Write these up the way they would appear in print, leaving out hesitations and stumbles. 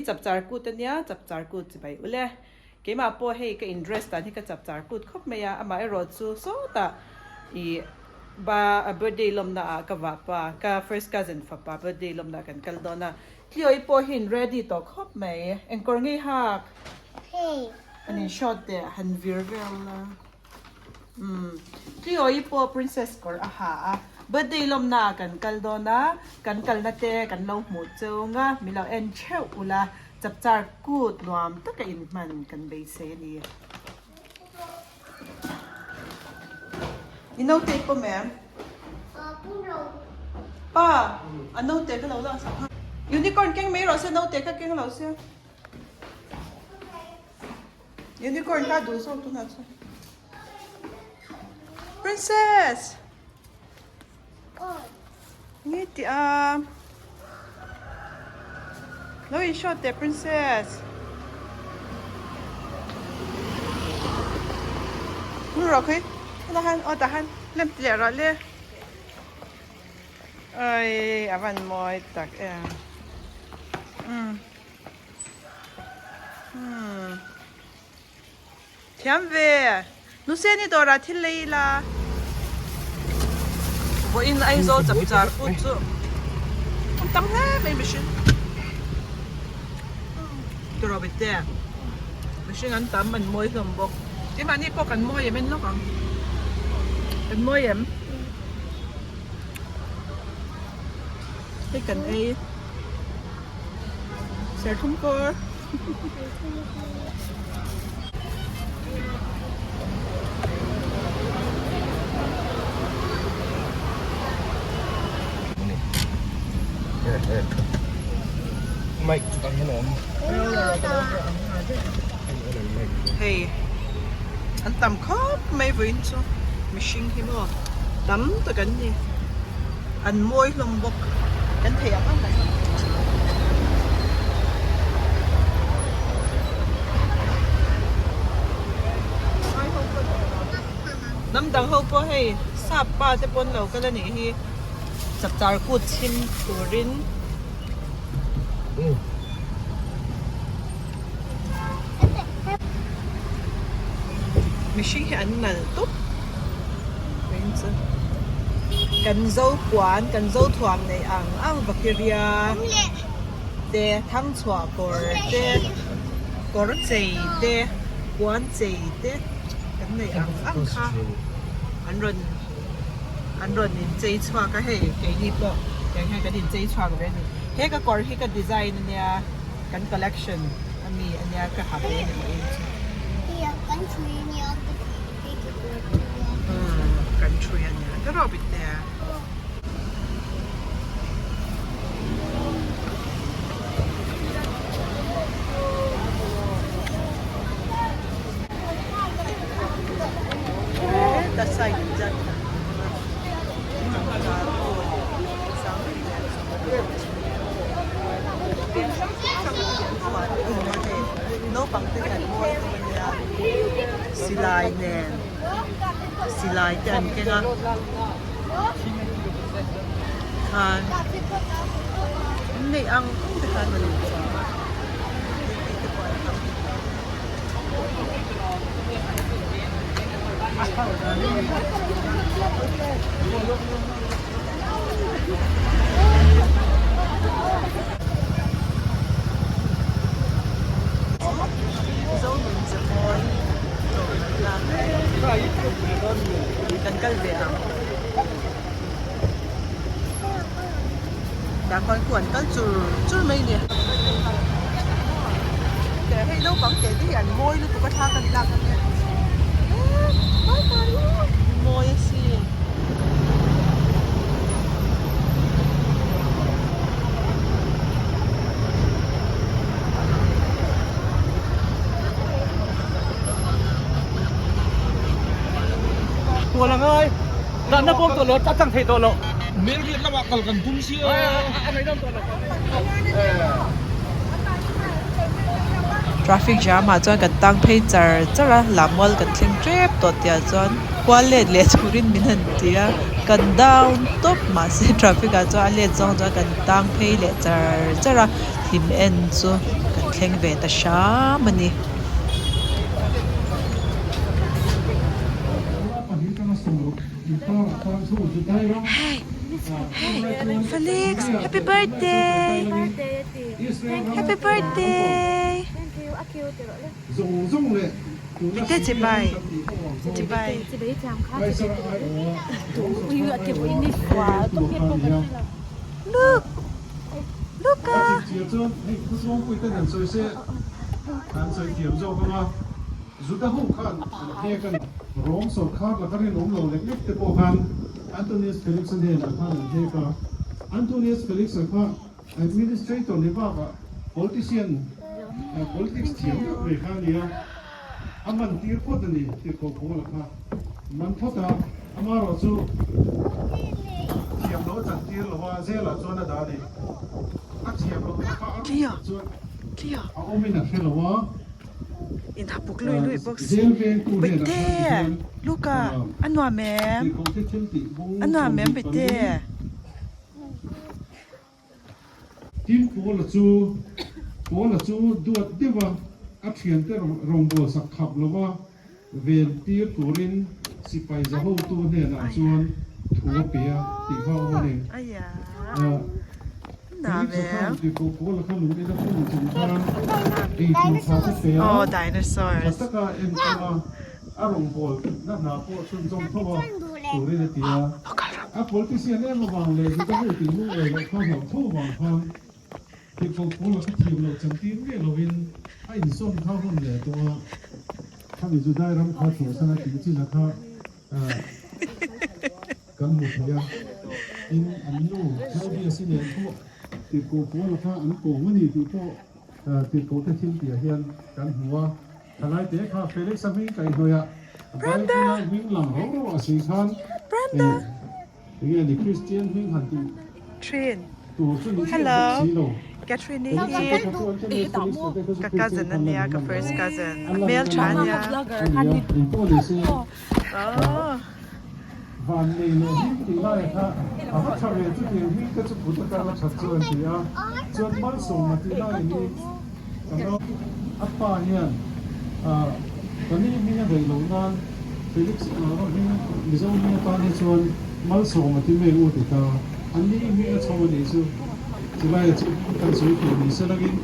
Chapchar Kut ania, Chapchar Kut chibai ule. Keimah pawh hei ka in dress dan hi ka chapchar kut khawp mai a, amah erawh chu sawtah ih ba birthday lawmna ah ka vah pa, ka first cousin fapa birthday lawmna ah kan kal dawn a, Tliawi pawh hi in ready tawh khawp mai, engkawr ngei hak an in shot teh han vir vel la, umm Tliawi pawh princess kawr a ha a, birthday lawmna ah kan kal dawn a, kan kalna te kan lo hmuh chung a, min lo en theuh ula. Chapchar kut nuam taka inhman kan beisei a ni. I naute i pawm em? Pa, a naute ka lo lak sak nghal. Unicorn keng mai rawh se, naute kha keng lo se. Unicorn kha duh zawk tunah chuan. Princess! Nge tih a lo in show teh princess nu rawh khawi helai han aw tah han lem ti leh rawh le ai a van mawi tak em umm umm. Thiam ve! Nuseni dawrah thil lei ila. Vawiin Aizawl chapchar kut chu an tam hle mai mihring. Tiraw bete mihring an tam an mawi hlawm bawk. Keimahni pawh kan mawi em en lawk ang. Kan mawi em? Hei kan ei. Serthlum kawr. Hei an tam khawp mai vawiin chu mihring hi maw tam tak an ni an mawi hlawm bawk kan thei ang ang kan la. Hnam dang ho pawh hei sap pa te pawn lo kal a nih hi chapchar kut chhim turin mihring hi an nal tawp kan zo puan kan zo thuam neih ang ang vakiria te thangchhuah kawr te kawr chei te puan chei te kan neih ang ang kha an rawn an rawn inchei chhuak a hei keini pawh tiang hian kan inchei chhuak ve a ni he ka kawr hi ka design ania kan collection ami ania ka ha ve a ni maw in chu. Kan thui ania ka rawh bik te a. Naupang te hian mawi hlawm a nia silai nen silai te an keng a khan an neih ang ang te khan an inchhawm a te pawh an tam. Kan kal ve ang dah khuan khu an kal chur chur mai a ni hei naupang te te hi an mawi lutuk a thla kan lak ania mawi asin. Tual a ngai. Natna pawm tawh lo, a chang thei tawh lo. Melriat lamah kal kan tum si a. A ngaihnawm tawh lo. Traffic jam ah chuan kan tang phei char char a, lammual kan thleng tep tawh tih ah chuan kual let leh turin min han ti a, kan down tawp mahse traffic ah chuan a let zawng chuan kan tang phei leh char char a, hlim en chu kan. thleng ve ta hram a ni. Hey hey Felix happy birthday happy birthday Te chibai chibai Look Look a Administrator ni bakah politician, politics thiam deuh ve kha a nia, a man tir phawt a ni tih ko Paula kha man phawt a, amaherawh chu thiam loh a chan tir lo a, zelah chuan a dah a ni. A thiam loh na kha a ruk tak chuan a awmin a hre lo a. In ha puk lui lui bawk si Bawihte Luka a nuam em a nuam em Bawihte. Tin, Paula chu Paula chu duat deuh a, a thiante rawngbâwl sak khap lova ven tir turin sipai za hotu hnenah chuan thu a pe a tih kha awm a ni. Felix a khan tirhkoh Paula kha lung ina phun chung khan ei tur tha te pe a, tha taka enkawl a, a rawngbâwl na hna pawh chhunzawm tho a turin a ti a. A politician em avang leh Juda ho tih lungawi loh kha hlauh tho avang khan tirhkoh Paula kha thiam loh chantir miah lovin a insawn kha hun leh tawh a. Khami Judai ram kha chhuahsan a tih chin a kha kan hmu thei a. Tin, an nu Claudius-i nen pawh tirhkoh Paula kha an kawm a ni tih pawh tirhkoh te thil tihah hian kan hmu a. Thalai te kha Felix-a hming kaihhnawih ah Bible-a hming lang ro ro a si khan enge ni Kristian hming han tih tur chu ni chiah bawk si lo. Catherine-i hi ka cousin a nia, ka first cousin. A hmeltha a nia. Van nei leh hming tih lai kha a va tha ve chutiang hming te chu put atana that chu an ti a, chuan malsawmna tih lai hi ka nau a pa hian ah ka ni hming a daih loh nan Felix ah hming Mizo hming atan hi chuan malsawma ti mai u ti ta, a ni hming a chho a nih chu chulai chu kan sawi tur ni se langin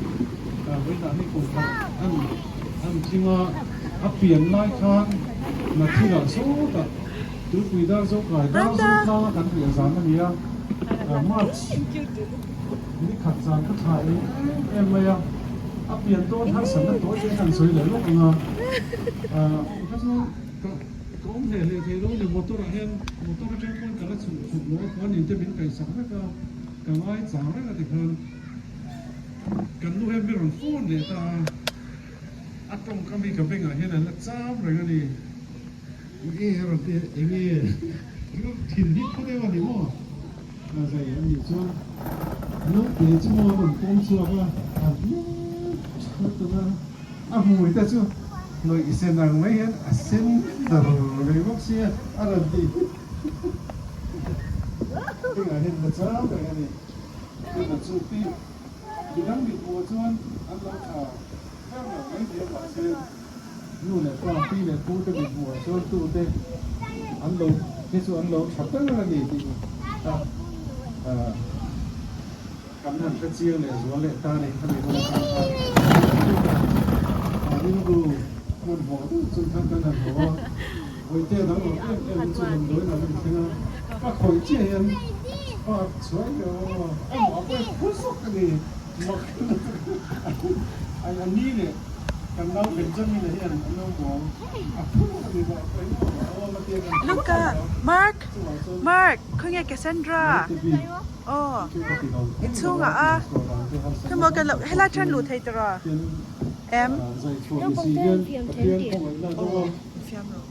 ah vawiinah hi kum khat an an tling a, a pian lai khan Nathilah sawtah Tuipui dar zo kai dar zo tlanga kan riah zan a ni a, March ni khat zan ka tha em em mai a, a pian dawn harsatna tawi te kan sawi leh lawk ang a, kha chu ka ka awm hle hle thei lo a ni, motor ah hian motor atang pawn ka la chhuk chhuk lo a, khuan in te min kaihsak vek a, ka ngai chang reng a tikhan kan nu hian min rawn phone leh ta a, a tawngkam hi ka bengah hian a la cham reng a ni. Enge rawn ti enge thin hi phu deuh a ni maw? A zai a nih chuan naute chu maw a rawn pawm chhuak a, a hmel tha tak a, a hmui te chu hnawih sen ang mai hian a sen dar mai bawk sia a rawn ti engah hian la chau reng a ni. Chutah chu pi midang mithmuhah chuan an lo tha ber lo mai thei a mahse, Nu leh pa, pi leh pu te mit hmuhah chuan tu te an lo hi chu an lo tha ber a ni tih kha kan han hre chiang leh zual leh ta a ni. Khami hun atang khan rilru hmanhmawh deuh chung khan kan han haw a, Vawite dang lo em em chu damdawiin a rawn thleng a, ka khawih chiah hian pa chhuai deuh a, amah pawh hi phur zawk a ni. Mak a ni leh kan nau Benjamin-a hian an lo muang a phur a ni mah ka eng emaw a awm a tia kan Look a Mark Mark khawnge Cassandra aw inchhungah a khawimaw kan lo helai chuan luh thei tawh em aw fiam rawh.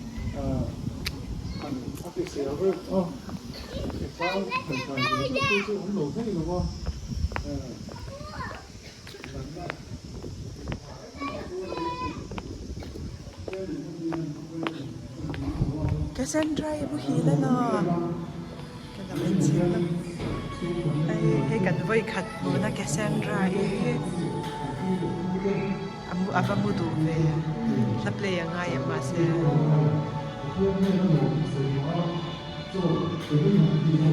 Cassandra i muhil a law ka lo en chhin lawk hei hei kan vawi khat hmuhna Cassandra i. A va mu duh ve hla play a ngai em mahse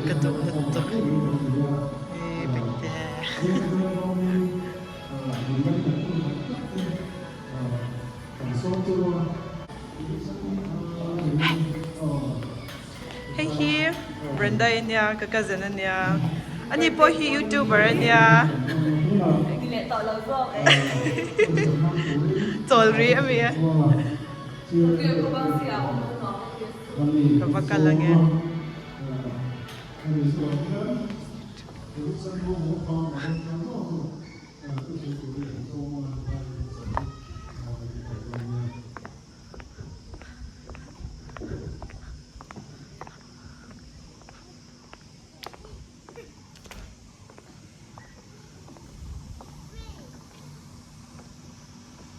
ka duh lutuk e bengte. Hei hi Brenda i nia ka cousin a nia ani pawh hi youtuber a nia chawl rih a mi ka va kal ange.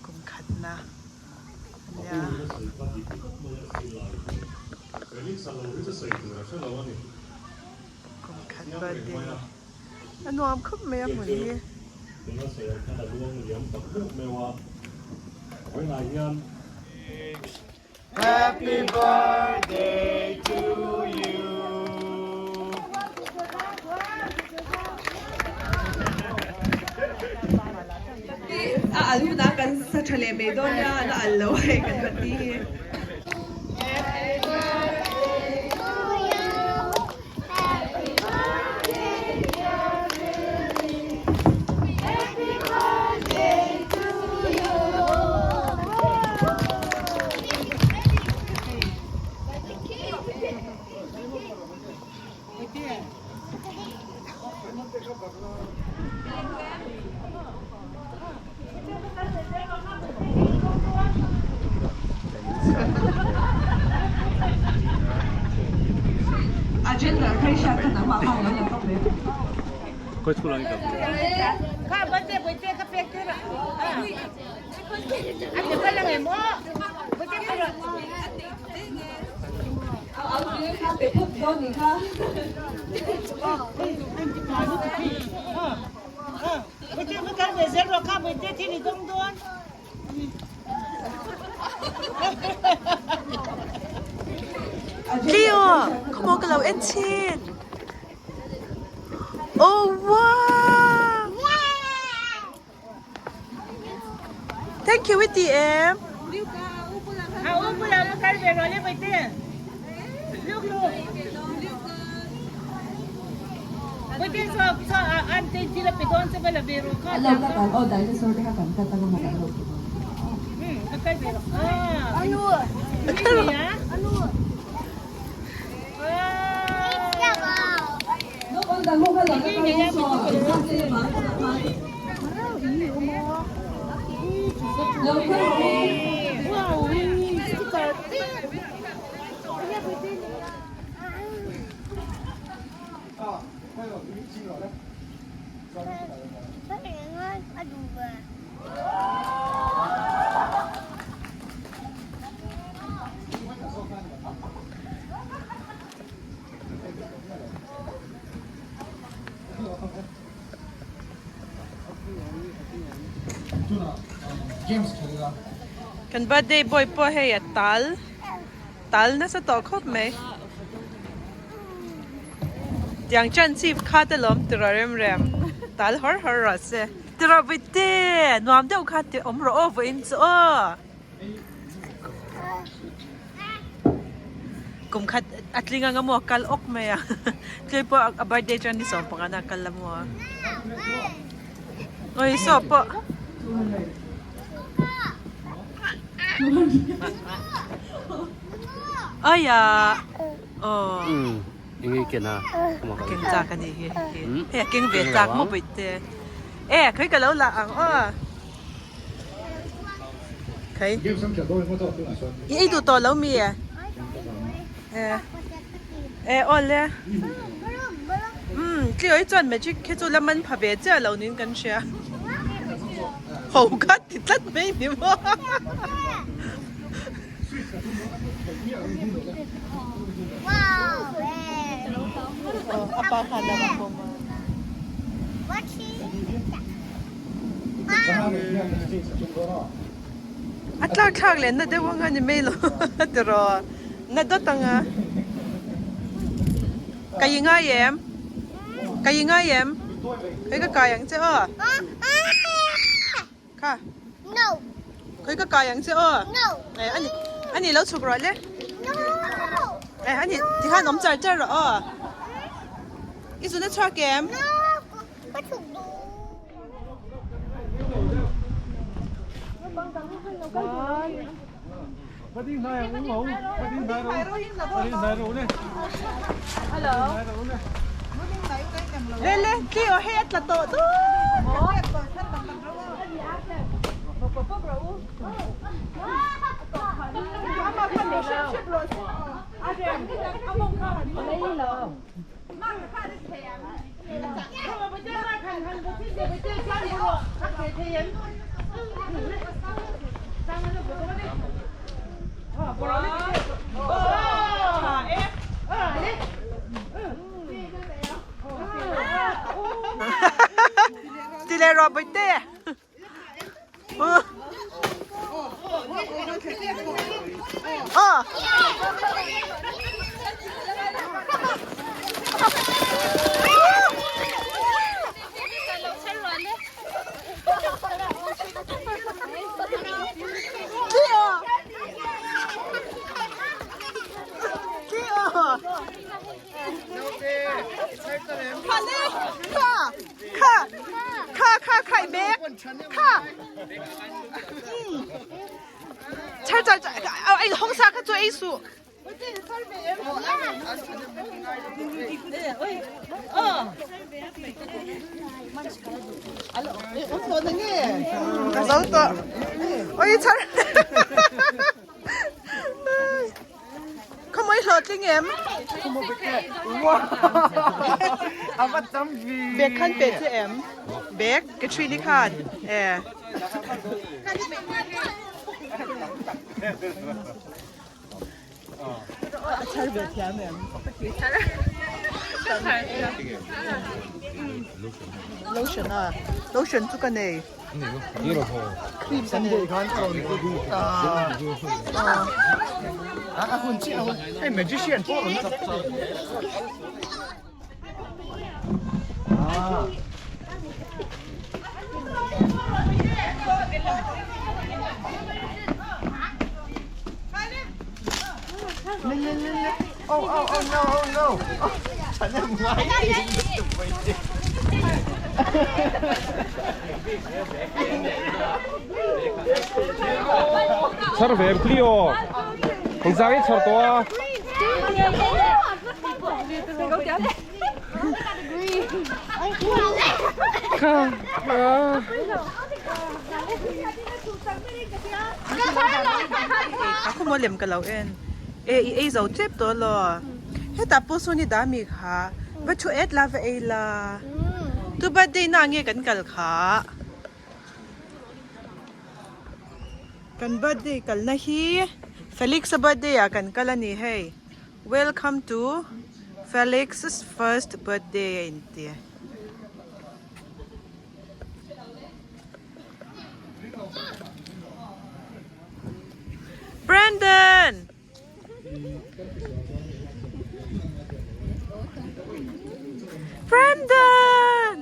Kum khatna a nia. Kum khat birthday a nuam khawp mai a hmun hi. Happy birthday to you. A al hunah kan sa tha leh mai dawn nia, la al lo hei kan va ti hi. Happy birthday to you. Happy birthday dear Lily. Happy birthday to you. Leo, khawmaw ka lo en chin. Oh wow! Thank you i ti em? Kan birthday boy pawh hei a tal tal nasa tawh khawp mai. Tiang chan chi kha te lawm tiraw rem rem tal hawr hawr rawh se. Tiraw Vite nuam deuh kha ti awm rawh aw vawiin chu aw. Kum khat a tling anga maw kal awk mai a tlui pawh a birthday chuan ni 15 na kal la maw oi saw pawh aya aw keng chak ani hi hei a keng ve chak maw pawih te e khawi ka lo lah ang aw. Khawi i ei duh tawh lo mi e e aw le umm tliawi chuan magic khi chu la man pha ve chiah lo niin kan hria ho kha ti tlat mai ni maw. A tlak thlak leh na deuh anga ni mai lo tiraw na dawt anga ka i ngai em ka i ngai em khawi ka kai ang che aw kha khawi ka kai ang che aw eh ani ani lo chhuk rawh le eh ani tikhan awm char char rawh aw i zun a chhuak em. Le le tli aw hei a tla tawh dawn. Ti leh rawh bawihte. Kha kha kha khai bek kha char char ai hong sa kha chu ei su ka zo to oi char Khaw mawi hlawh tling em? Bag khan pe che em? Bag ke three ni khan e. A char ve thiam em? Lotion a lotion chu ka nei. Cream ka nei. Char ve em Cleo Eng zang i char tawh a. Ka khaw maw lem ka lo en e i ei zo tep tawh law hetah pawh sawn i dah mi kha va thu et la va ei la tu birthday na nge kan kal kha kan birthday kalna hi Felix a birthday ah kan kal a ni hei welcome to Felix's first birthday a inti. Brandon! Brandon!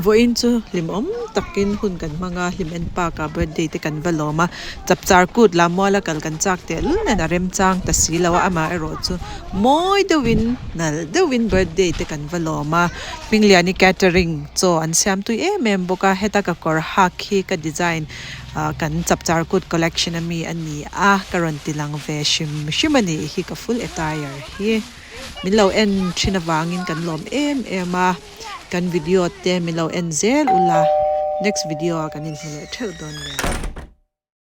Vawiin chu hlimawm takin hun kan hmang a, hlim en park ah birthday te kan va lawm a, chapchar kut lah muala kal kan chak teh lul nen a remchang ta si lo a, amaherawh chu mawi deuhin nalh deuhin birthday te kan va lawm a, Hmingliani catering chaw an siam tui em em bawk a, heta ka kawr hak hi ka design ah kan chapchar kut collection ami a ni a, ka rawn ti lang ve hrim hrim a nih hi ka full attire hi. Min lo en thin avangin kan lawm em em a, kan video te min lo en zel ula, next video ah kan inhmu leh theuh dawn nia.